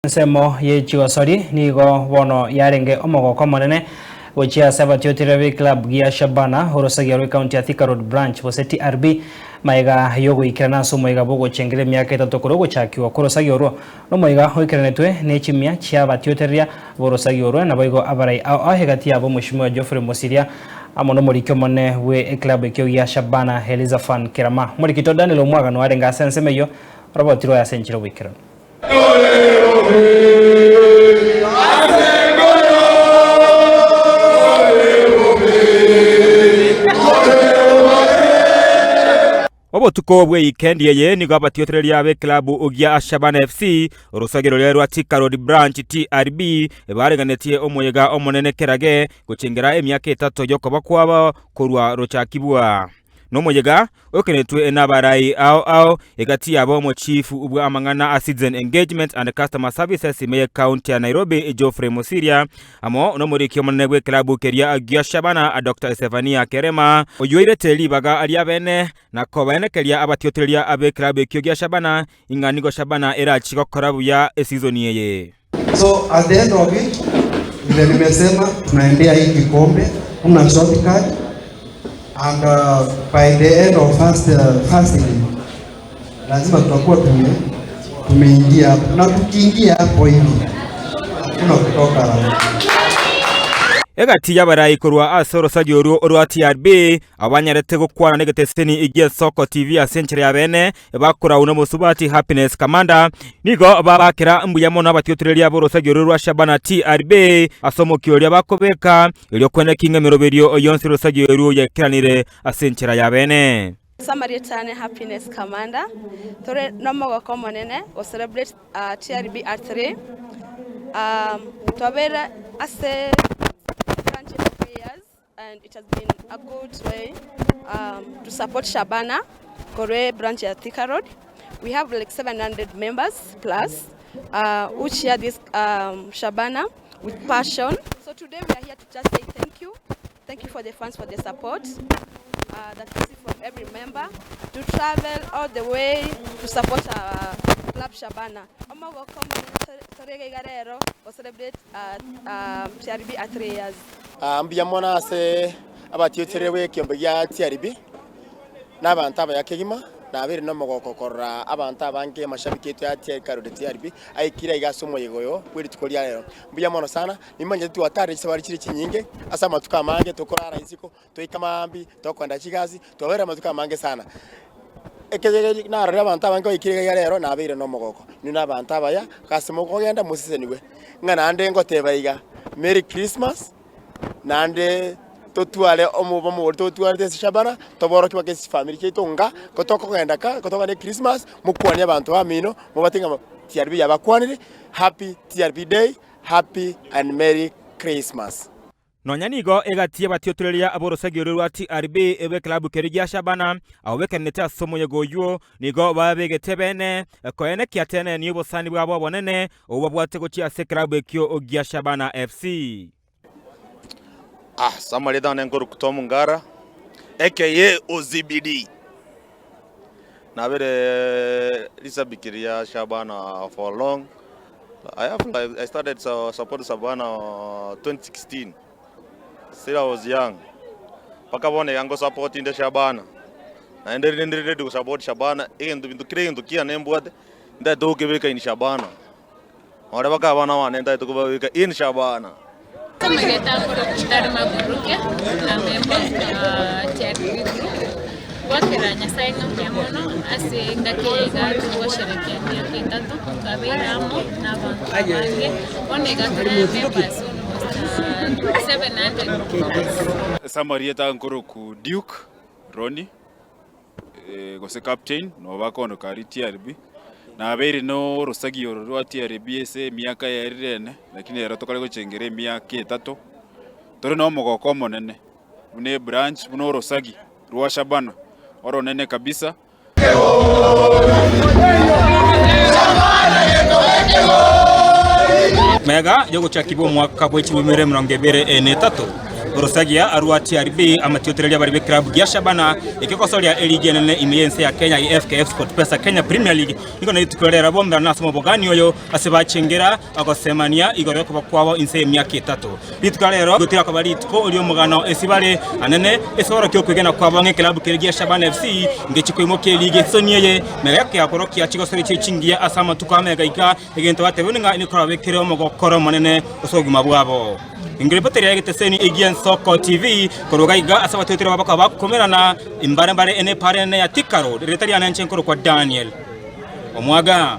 Ensemo ye chigosori nigo bono yarenge omogoko omonene gochia ase abatiotiria be club gia Shabana orosagia rwe county ya Thika Road Branch gose TRB maega yogoikerana ase omoiga bwogochengera emiaka etato korwa ogochakigwa kw'orosagia orwo. Nomoiga oikeranetwe ne chimia chia abatiotereria b'orosagia orwe naboigo abarai ao ao egati yabo Mweshimiwa Geoffrey Mosiria amo nomoriki omonene bwe eclub ekio gia Shabana Elizaphan Kerama. Omorikito Daniel Omwaga noarenge ase ensemo eyio orobotirwe ase enchera oboikeranu. Obotuko bw'eikendi eye nigo abatiotereria b'eklabu gia Shabana FC, orosage roria rwa Thika Road Branch TRB, bareganetie omoyega omonene kerage gochengera emiaka etato y'okoba kwabo korwa rochakibwa. Nomoyega okenetwe nabarai ao ao egati yabo omochifu bwa amang'ana a Citizen Engagement and Customer Services ime ye county ya Nairobi Geoffrey Mosiria amo nomoriki omonene bw'eklabu keria gia Shabana Doctor Zephania Kerema oyoirete ribaga ria bene na kobaenekeria abatiotereria ab'eklabu ekio gia Shabana ing'a nigo Shabana erachi gokora buya esizoni eye. So at the end of it, vile nimesema tunaendea hii kikombe, kuna shortcut and uh, by the end of first, uh, first league lazima tutakuwa tume tumeingia hapo, na tukiingia hapo hivi hakuna kutoka round. Egati y'abarai korwa ase orosagia orwo orwa TRB abanyarete gokwana negeteseni gi'Esoko TV ase enchera ya bene bakorau nomosubati Happiness Kamanda nigo babakera mbuya mono abatiotereria b'orosagia orwo rwa Shabana TRB ase omokia oria bakobeka erio kweneki ng'a emeroberio yonsi y'orosagia orwo yaikeranire ase enchera ya bene. Samaria ane Happiness Kamanda, tore nomogoko omonene go celebrate TRB at 3 twabeire ase branch for 3 years and it has been a good way to support Shabana korwa branch ya Thika Road. We have like 700 members plus who share this Shabana with passion. So today we are here to just say thank you. Thank you for the fans for the support uh, that we see from every member to travel all the way to support our club Shabana. Omogoko omonene tore iga rero go celebrate uh, uh, TRB at 3 years. Ah, mbuya mono ase abatiotereri bw'ekiombe gia TRB na abanto abaya kegima, nabeire nomogoko korora abanto abange amashabiki aito ya TRB TRB aikire aiga ase omoyega oyo bwe rituko ria rero. Mbuya mono sana. Nimanyete twatarire chisabari chire chinyinge ase amatuko amange, tokorara isiko, toika maambia, tokoenda chigasi, twabeire amatuko amange sana. Ekegeri narorire abanto abange baikire iga rero nabeire nomogoko. Inwe na abanto abaya, ase mokogenda mosesenigwe. Ng'a naende ngoteba iga, Merry Christmas, naende totware omobomo oria totwarete ase Shabana, toborokie mpaka ase chifamiri chiaito nga, ko tokogenda ka, ko tokogenda echristmas, mokwanie abanto bamino, mobatebie ng'a TRB yabakwanire, Happy TRB day. Happy and Merry Christmas. Nonya nigo egati y'abatiotoreria b'orosegi orwo rwa TRB b'eklabu keria gia Shabana, abwo bekanete ase omoyega oyio, nigo babegete bene koenekia teneni obosani bwabo obonene obwo babwate gochia ase eklabu ekio gia Shabana FC. Ase amarieta ane nkorokwa Tom Ngara, aka Ozibidi. Nabere risabiki ria Shabana for long. I have like, I started so, support Shabana 2016. Still I was young. Mpaka bono iga ngosupport inde Shabana. Naende rinde ndire ready gosupport Shabana, egento binto kera egento kiane mbwate, ntagete gokebeka in Shabana. Ore baka abana bane ntagete kobabeka in Shabana. Amarieta akorokwa Dharma Buruke, a member of TRB group. Gwakera Nyasaye ng'a mbuya mono ase engaki eye iga togosherekea emiaka etato twabeire amo na abanto abange, bono iga tore members almost 700 plus. Ase amarieta nkorokwa Duke Ronnie. gose captain nabo bakondoka aria TRB, nabeire na orosagi oro rwa TRB ase emiaka yaerire ene, lakini ero tokare gochengera emiaka etato, tore na omogoko omonene buna ebranch buna orosagi rwa Shabana oronene kabisa. Mega y'ogochakigwa omwaka bwe chibumere 23. Orosagia rwa TRB amatiotereria abare b'eklabu gia Shabana ekegosoria eligi enene ime y'ense ya Kenya ye FKF SportPesa Kenya Premier League nigo nerituko riria bomerana ase omobogani oyo ase bachengera gosemania igoro y'okoba kwabo inse y'emiaka etato. Rituko ria rero tirakoba rituko ri'omogano ase bare anene ase orokia okwegena kwabo ng'a eklabu keria gia Shabana FC ngechi koimokia eligi esoni eye mega korokia chigosori chie chingiya ase amatuko amega iga egento batebwe ng'a nikorabekere omogokoro omonene ase obogima bwabo. Ngeripoti eria y'egeteseni egia Ensoko TV korwa gaiga ase abatweteri babo bakaba bakomerana imbare mbare ene epara enene ya Thika Road, erieta riane inche nkorokwa Daniel Omwaga.